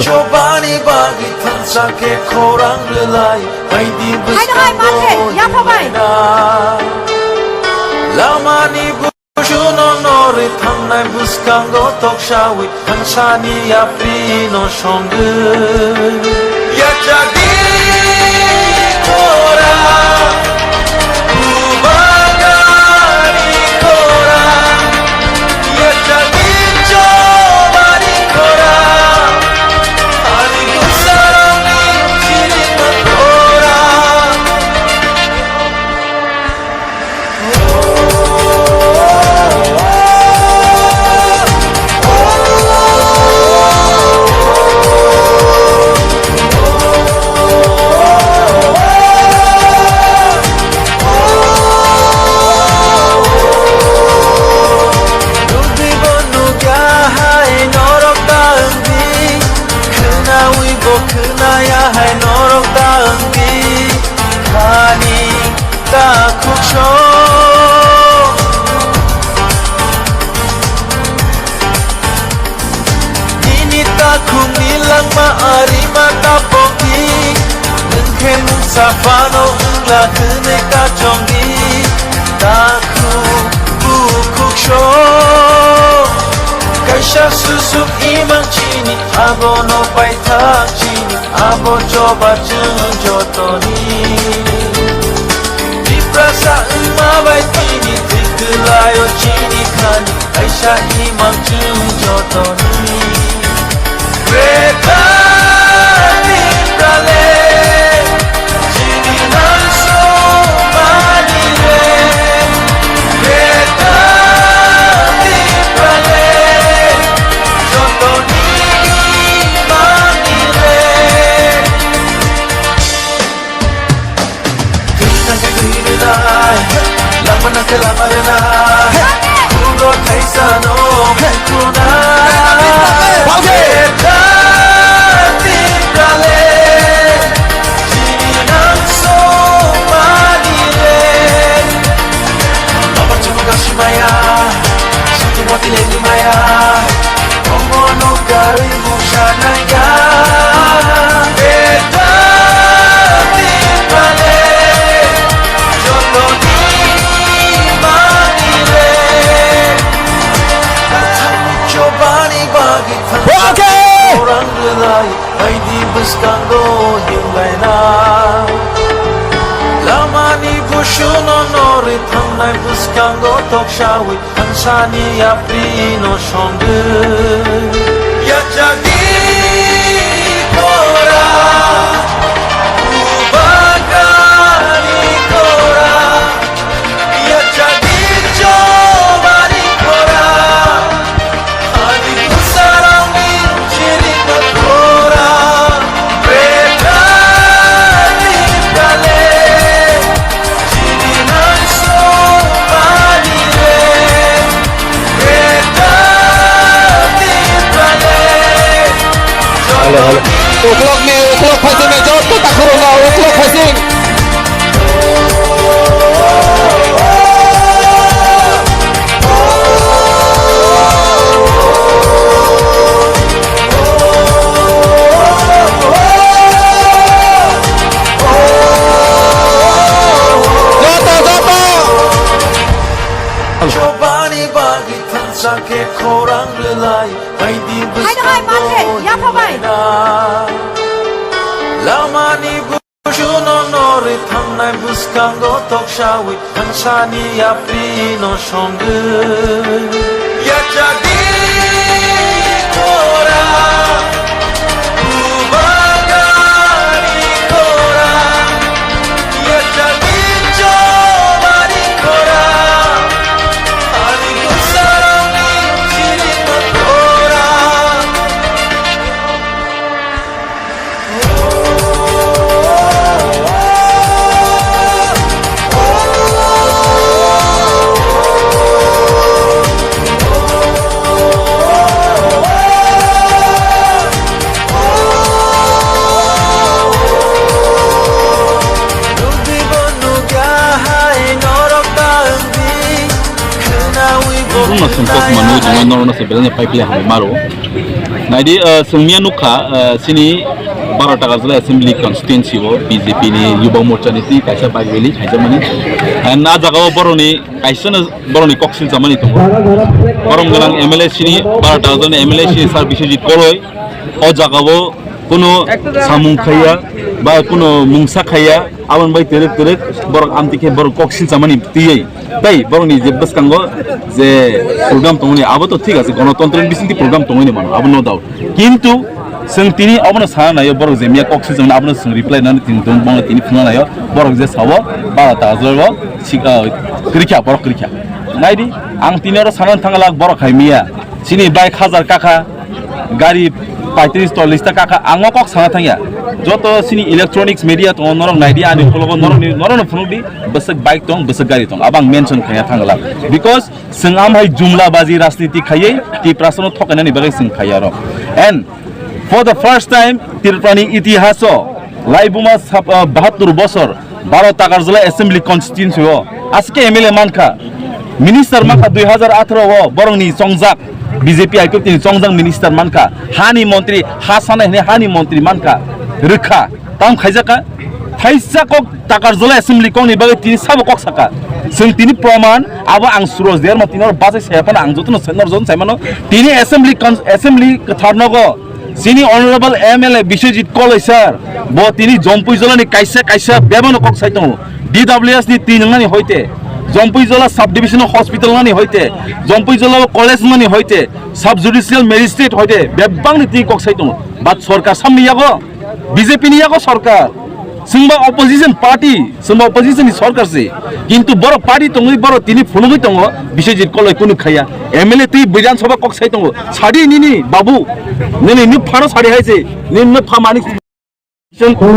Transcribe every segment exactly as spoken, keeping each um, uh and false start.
Chobani bagwi thansa khe khorang rwlai, baidi hai, hai, bwskango ma khe, yapha bai. Himlaina. Lamani busuno norwi thangnai bwskango toksawi thansani yaprino songwi. Yachadi khora, bubagari khora, yachadi chobani khora, ani bwsarokni chirima khora. Nugwibo nukya hai norok ta wngdi, khwnawibo khwnaya hai norok ta wngdi, thani takhuk song. Nini takhukni langma arima ta pokdi, nwng khe mungsa phano wngla hwnwi ta chongdi. Takhuk bukhuk song, kaisa susuk imang chini, abono paithak chini. Abo choba chwng jotoni. Tiprasa wngma bai tini thwikwlaio chini khani, kaisa imang chwng jotoni. Greater Tipraland, chini nangso mani le. Greater Tipraland, jotoni mani le. Twi nang khe twi rwnai, lama nang khe lama rwnai. Kuro thaisa no khai khuna. Balkhe. Eta Tiprale, chini nangso mani le. Baba chuma kasimaya, satu mati le maya. Omono karwi muksa nangya. Eta Tiprale, jotoni mani le. Chobani bagwi thang. Oke. Orang rwlai, baidi bwskango himlaina. Lamani busuno norwi thangnai bwskango toksawi. Thansani yaprino songwi yachadi khora, bubagari khora, yachadi chobani khora, ani bwsarokni chirima khora. Hello, hello. Uklok ni, uklok phaising ni, joto takhurung no, uklok phaising. Joto, joto. Chobani bagwi thansa khe khorang rwlai, baidi hai, hai, bwskango ma khe, yapha bai. Himlaina. Lamani busuno norwi thangnai bwskango toksawi thansani yaprino songwi yachadi khora, bubagari khora, yachadi chobani khora, ani bwsarokni chirima khora. Manu tongwi norokno se belai no pai pili hambai maro. Naidi, ah, chwng miya nukha, ah, chini baro Takarjala Assembly Constituency o B J P ni Yuba Morcha ni twi kaisa bike rally khaijakmani. And a jagao boroni kaisa no boroni koksil chamani tongo. Borom gwnang M L A chini baro Takarjala ni M L A chini Sir Biswajit Koloi o jagao kuno samung khaiya ba kuno mungsa khaiya, aboni bai twrwk twrwk borok amtwi khe borok koksil chamani twiwi. Tei borokni je bwskango je program tongmani, abo to thik ase, gonotontro ni bisingtwi program tongwi mano, abo no doubt. Kintu chwng tini obono sana naio, borok je miya kok swijak abono chwng reply nani tini tong, bono tini phunukna naio, borok je sao bara ta jora o sik-, ah, kwrwikha, borok kwrwikha. Naidi, ang tini oro sana thangla borok hai miya, chini bike hajar kakha, gari paitris chollis ta kakha, ang o kok sana thangya. Joto chini electronics media tongo, norok naidi, ani khologo norokni, norokno phunukdi, bwswk bike tong, bwswk gari tong, abo ang mention khaina thangla. Because chwng amhai jumla baji rajniti khaiwi Tiprasano thokainani bagwi chwng khaiya oro. And for the first time, Tripurani itihaso laibuma sab-, ah, bahattur bosor baro Takarjala Assembly Constituency o aske M L A mankha, minister mankha dui hazar atharo o borokni chongjak B J P I P F T ni chongjak minister mankha, hani montri, ha sanai hwnwi hani montri mankha, rwkha, tam khaijakha, thaisa kok Takarjala Assembly kokni bagwi tini sabo kok saka. Chwng tini proman, abo ang Suraj Derma tini oro bachai saya phano ang jotono sai, nor jotono sai mano, tini Assembly Con-, Assembly kwthar nogo, chini Honorable M L A Biswajit Koloi sir, bo tini Jompui Jolani kaisa kaisa bebano kok sai tongo. D W S ni twi nwngnani hoite, Jompui Jola Sub Division Hospital nani hoite, Jompui Jola College nani hoite, Sub Judicial Magistrate hoite, bebakni twi kok sai tongo. But sorkar samni yago, B J P ni yago sorkar. Chwngba opposition party, chwngba opposition ni sorkar se. Kintu borok party tongwi borok tini phunugwi tongo, Biswajit Koloi kunu khaya. M L A twi Bidhan Sabha kok sai tongo. Sadi nini babu, nini nini phano sadi hai se, nini nini pha mani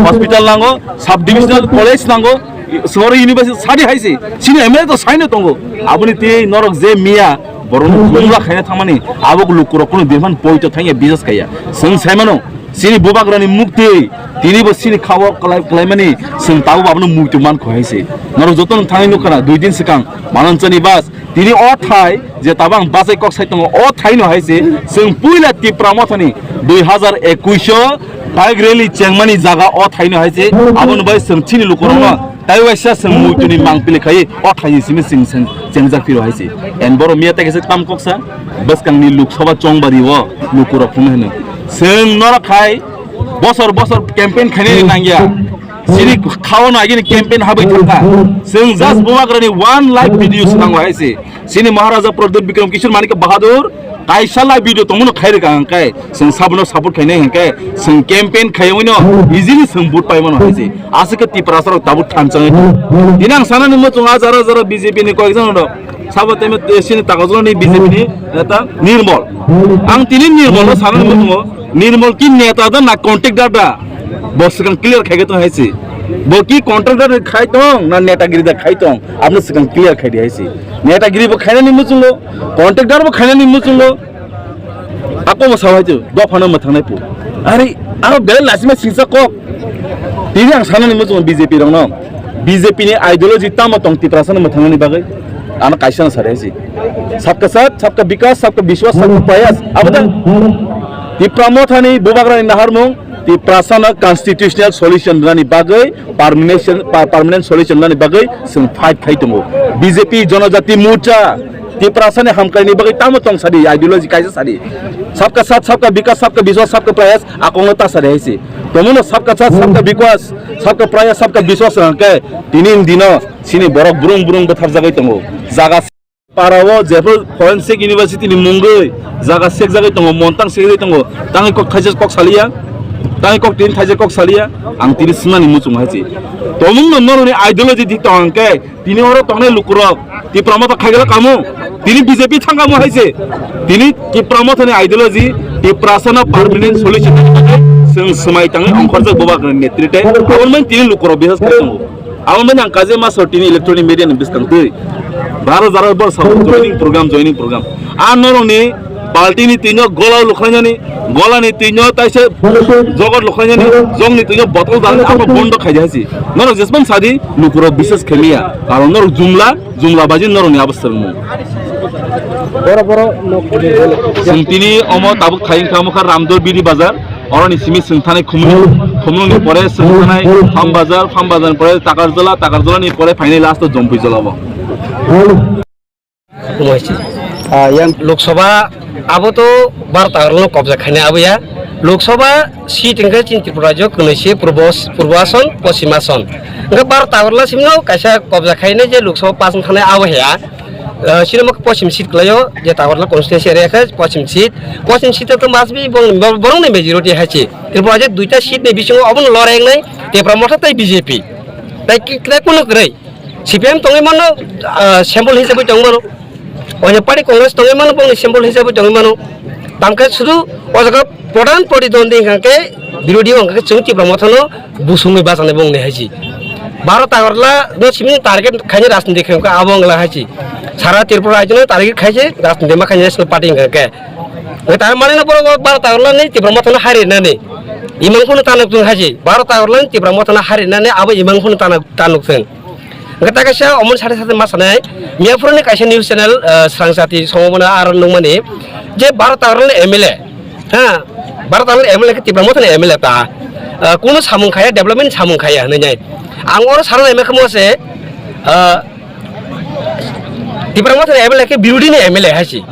hospital nango, sub divisional college nango, sori university sadi hai se. Chini M L A to saino tongo. Aboni twi norok je miya, borokno khumla khaina thangmani, abo lukurok kunu din phan poito thangya, bisas khaya. Chwng saimano, chini bubagrani muktwi, tini bo chini khao kalai-, kalaimani, chwng tabuk abono muitu mankho hai se. Norok jotono thangwi nukha na, dui din swkang, Mananchani bus, tini o thai, je tabang bachai kok sai tongo, o thaino hai se, chwng puila Tipra Mothani dui hazar ekush o bike rally chengmani jaga o thaino hai se, abono bai chwng chini lukurokno, tai waisa chwng muituni mangpili khai, o thaini simi chwng chwng chengjak phiro hai se. En boro miya tei kaisa tam koksa, bwskangni Lok Sabha chongbari o lukurok phunuknai hwno. Chwng norok khai bosor bosor campaign khainani nangya. Chini khao no agini campaign habwi thangkha. Chwng just bubagrani one lakh video swnamwi hai se. Chini Maharaja Pradyut Bikram Kishore Manikya Bahadur kaisa live video tongmano khairwkha hwnkhe, chwng sabono support khainai hwnkhe, chwng campaign khaiwi no easily chwng vote paimano hai se. Aswk khe Tiprasarok tabuk thanchangwi tongo. Tini ang sanani muchungo ah jara jara B J P ni koyekjon rok sabo tei chini Takarjalani B J P ni neta Nirmol. Ang tini Nirmol no sanani muchungo, Nirmol ki neta da na contractor da? Bo swkang clear khai tong hai se. Bo ki contractor khai tong na netagiri da khai tong? Aboni swkang clear khai di hai se. Netagiri bo khainani muchungo, contractor bo khainani muchungo. Ako bo sawai tu, dophano mwthangnai pu. Ari, aro belai lasima singsa kok. Tini ang sanani muchungo B J P rokno. B J P ni ideology tamo tong Tiprasano mwthangnani bagwi? Ano kaisa no sari hai se. Sabka saath, sabka vikas, sabka vishwas, sabka prayas. Abo da Tipra Mothani bubagrani naharmung, Tiprasano constitutional solution rwnani bagwi, permanent, pa-, permanent solution rwnani bagwi chwng fight khai tongo. B J P Jonojati Morcha Tiprasani hamkraini bagwi tamo tong sadi, ideology kaisa sadi. Sabka saath, sabka vikas, sabka vishwas, sabka prayas, akongno ta sadi hai se. Tomono sabka saath, sabka vikas, sabka prayas, sabka vishwas hwnkhe tini dino chini borok brung brung bwtharjagwi tongo. Jaga Parao jephru Forensic University ni mungwi jaga sekjagwi tongo, montang sekjagwi tongo, tangwi kok thaisa kok saliya, tangwi kok tin thaisa kok saliya, ang tini swnani muchung hai se. Tomungno norokni ideology di tong hwnkhe, tini oro tongnai lukurok Tipra Motha khaigala kamo, tini B J P thangkamo hai se. Tini Tipra Mothani ideology, Tiprasano permanent solution, chwng swmai tangwi ongkhorjak bubagrani netrite, aboni tini lukurok bihas khai tongo. Abo mani ang kaje ma sor tini electronic media ni bwskang twi. Baro jaro bor sabo joining program, joining program. A norokni party ni twino gola lukhlainani, gola ni twino taisa jogot lukhlainani, jog ni twino botol dal abo bondo khaidi hasi. Norok jespan sadi lukurok bisas khemiya. Karon norok jumla, jumla baji norokni abo swrwngmung. Boro boro nok. Chwng tini omo tabuk thai wngkha, omo kha Ramdor Biri Bazar. Oroni simi chwng thanai Khumlung, Khumlungni pore chwng thanai Farm Bazar, Farm Bazar ni pore Takarjala, Takarjala ni pore phainai last o Jompui Jala bo. Lok Sabha abo to Bharat Agarwala no kobja khainai abo ya. Lok Sabha seat hwnkhe chini Tripura rajyo kwnwi se Purbo, Purbo Ason, Poschim Ason. Hwnkhe Bharat Agarwala simi no kaisa kobja khainai je Lok Sabha pass wng thanai abo ya. Ah, sini mo Poschim seat kwlaio, je Takarjala constituency area khe Poschim seat. Poschim seat to must be bong-, bor-, borokni majority hai se. Tripura je duita seat ni bisingo obono loreng nai, Tipra Motha tei B J P. Tai ki-, tai kuno kwrwi. C P M tongwi mano, ah, symbol hisabe tongwi mano. Onya party Congress tongwi mano, bongni symbol hisabe tongwi mano. Tamkhe sudu o jaga pradhan pratidwandi hwnkha khe birodhi hwnkha khe chwng Tipra Mothano busungwi bachana bongni hai se. Baro Tagarla no simi target khaini rajniti khe hwnkha abo wngla hai se. Sara Tripura rajno target khai se rajniti ma khaini national party hwnkha khe. Nge tar mani no borok Baro Tagarla ni Tipra Mothano harinani. Imang phunu tanuk tung hai se. Baro Tagarla ni Tipra Mothano harinani abo imang phunu tanuk, tanuk thung. Hwnkhe ta kaisa omoni sade sade ma sanai, Miyaphuruni kaisa news channel, ah, Srang Jati Songmona aro nukmani je Bharat Agarwalani M L A, ha, Bharat Agarwalani M L A khe Tipra Mothani M L A ta, ah, kunu samung khaya, development samung khaya hinwi nai. Ang oro sana nai ma khe mo se, ah, Tipra Mothani M L A khe birodhini M L A hai se.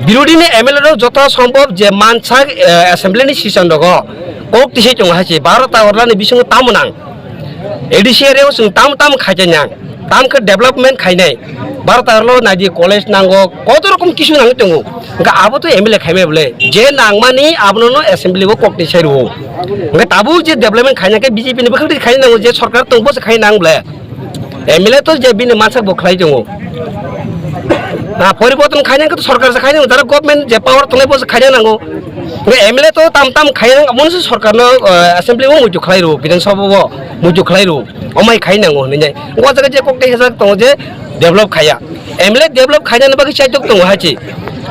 Birodhini M L A rok joto sombhob je mansak, ah, assembly ni session rogo kok tisai tongo hai se. Bharat Agarwalani bisingo tamo nang. A D C area o chwng tam tam khaijak nang, tam khe development khainai. Baro tarlo naidi college nango, koto rokom kisu nangwi tongo. Hwnkhe abo to M L A khaimai bole, je nangmani abono no assembly o kokni sai rwo. Hwnkhe tabuk je development khaina khe B J P ni bwkhak twi khaina nango, je sorkar tong bo se khaina nang bole. M L A to je bini mansak bo khlai tongo. Na poriborton khaina khe to sorkar se khaina nango, jara government je power tongnai bo se khaina nango. Hwnkhe M L A to tam tam khaina nango, abono se sorkar no, eh, assembly o muitu khlai rwo, Bidhan Sabha o muitu khlai rwo. Omai khai nango hinwi nai. O jaga je kok tei hajak tongo je develop khaiya. M L A develop khainani bagwi chaitok tongo hai se.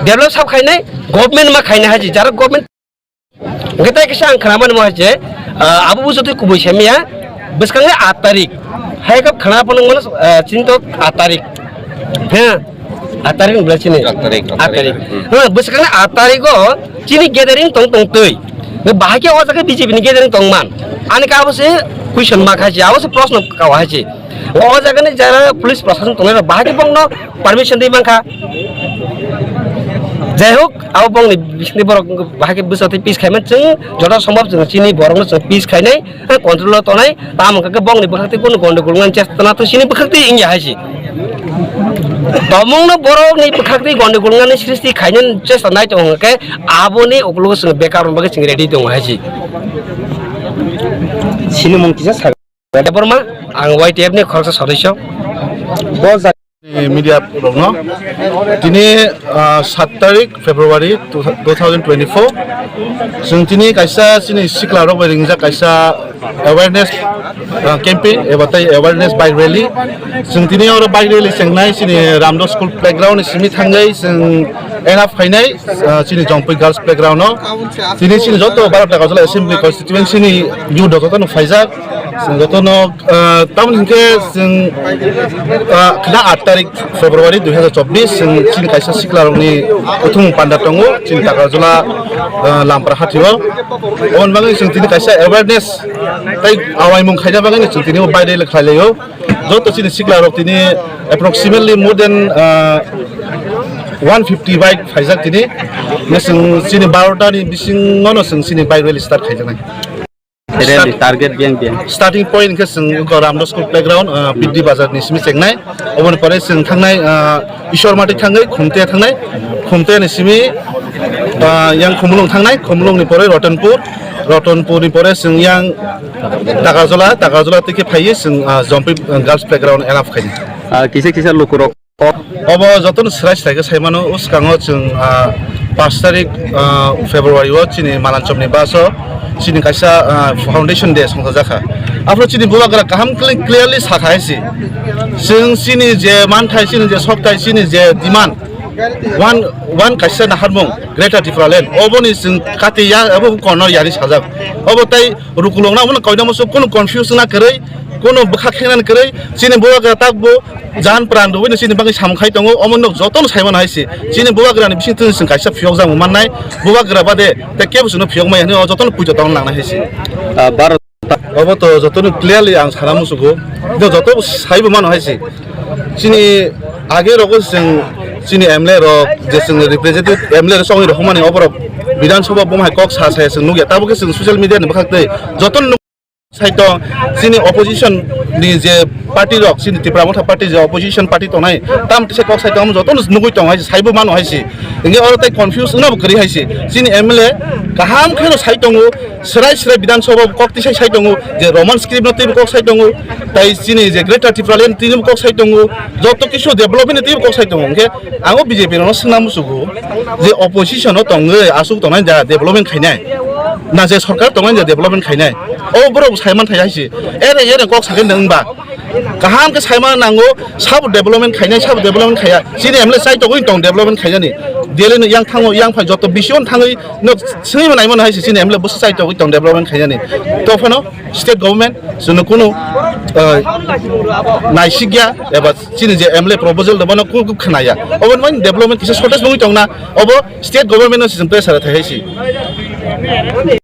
Develop sab khainai, government ma khainai hai se. Jara government hwnkhe tai kisa ang khwnamani mo hai se, ah, abo bujo twi kubui semiya. Bwskango aat tarik. Hai khe khwna phano mano, ah, chini to aat tarik. He. Aat tarik ni bwlai chini? Aat tarik, aat tarik. Aat tarik. Hmm. Ha, bwswkangni aat tarik o chini gathering tong tong twi. Bahai khe o jaga B J P ni gathering tong man. Ani khe abo se question ma khai se, abo se proshno ka hai se. O jaga ni jara police proshashan tongnai rok bahai khe bongno permission rwi mankha. Jai hok, abo bongni bisingni borok bahai khe bwsa twi peace khaimani chwng joto sombhob chwng chini borokno chwng peace khainai. Control o tonai, tamo hwnkhe bongni bwkhak twi kunu gondogol wngmani chesta na to sini bwkhak twi wngya hai se. Tomungno borokni bwkhak twi gondogol wngmani srishti khainani chesta nai tongo hwnkhe aboni ukologo chwng bekar rwna bagwi chwng ready tongo hai se. Sini mung kisa sa. Debbarma, ang Y T F ni khoroksa sodosyo. Bo ja- Media rokno tini, ah, sat tarik February two thousand twenty-four, chwng tini kaisa chini sikla rok bai ringjak kaisa awareness, ah, campaign eba tei awareness bike rally. Chwng tini oro bike rally chengnai chini Ramdo School playground ni simi thangwi chwng enough khainai, ah, chini Jompui Girls Playground no. Tini chini joto Bharat Agartala Assembly Constituency ni youth rok jotono phaijak. Chwng jotono, ah, tamoni hinkhe chwng, ah, khna aat tarik February dui hazar chobbish chwng chini kaisa siklarokni kuthumung panda tongo chini Takarjala, ah, Lampra hatio. Oboni bagwi chwng tini kaisa awareness tei awaimung khaina bagwi chwng tini o bike rally khlai laio. Joto chini siklarok tini approximately more than, ah, one fifty bike phaijak tini. Chwng chini barota ni bisingono chwng chini bike rally start khaijaknai. Rally target biyang biyang. Starting point hwnkhe chwng wngkha Ramdo School playground, ah, Biddi Bazar ni simi chengnai. Oboni pore chwng thangnai, ah, Ishwar Mati thangwi Khumte thangnai. Khumte ni simi, ah, yang Khumulwng thangnai. Khumulwng ni pore Ratanpur. Ratanpur ni pore chwng yang Takarjala. Takarjala twi khe phaiwi chwng, ah, Jompui, ah, Girls Playground enough khainai. Ah, kisa kisa lukurok. Obo jotono swrai swrai khe sai mano, o swkango chwng, ah, pash tarik, ah, February o chini Malanchomni bus o chini kaisa, ah, foundation day songchajakha. Aphuru chini bubagra kaham clearly sakha hai se, chwng chini je manthai, chini je sokthai, chini je demand, one, one kaisa naharmung Greater Tipraland, oboni chwng kati ya, abo corner yani sajak. Obo tai rukulokna obono koina musu kunu confuse na kwrwi, Kono bwkha khengnani kwrwi chini bubagra takbo jan pran rwino chini bagwi samung khai tongo, omo nok jotono saimano hai se. Chini bubagrani bisingtwi chwng kaisa phiyokjakmung mannai, bubagra bade tei kebo chwngno phiyok maya hinwi o jotono puito tongna nangnai hai se. Ah, Bharat. Obo to jotono clearly ang sana musugo. Bo joto saibo mano hai se. Chini age rogo chwng chini M L A rok je chwng representative M L A rok songwi rok mani oborok Bidhan Sabha bo hai kok sa saya chwng nukya. Tabuk khe chwng social media ni bwkhak tei jotono sai tong, chini opposition ni je party rok, chini Tipra Motha party je opposition party tongnai, tam tisa kok sai tong, joto no nugui tong hai se, saibo mano hai se. Inge oro tai confuse wngna bo kwrwi hai se. Chini M L A kaham khe no sai tongo, srai srai Bidhan Sabha kok tisai sai tongo, je Roman script no teibo kok sai tongo, tai chini je Greater Tipraland teibo kok sai tongo, joto kisu development teibo kok sai tongo. Inge ang o B J P rok no swngna musugo, je opposition o tongwi aswk tongnai da development khainai, na je sorkar tongnai da development khainai. O borok saiman thai hai se. Ere ere kok sakhe nang ba. Kaham khe saiman nango, sabo development khainai, sabo development khaiya. Chini M L A chai togwi tong development khainani. Delhi no yang thango, yang phai joto bisi on thangwi no sini manai mano hai se chini M L A busa chai togwi tong development khainani. To phano state government chwngno kunu, ah, naisikya eba chini je M L A proposal do bono ku ku khnaya. Obo ni development kisa shortage nungwi tongna. Obo state government no se pressure thai hai se.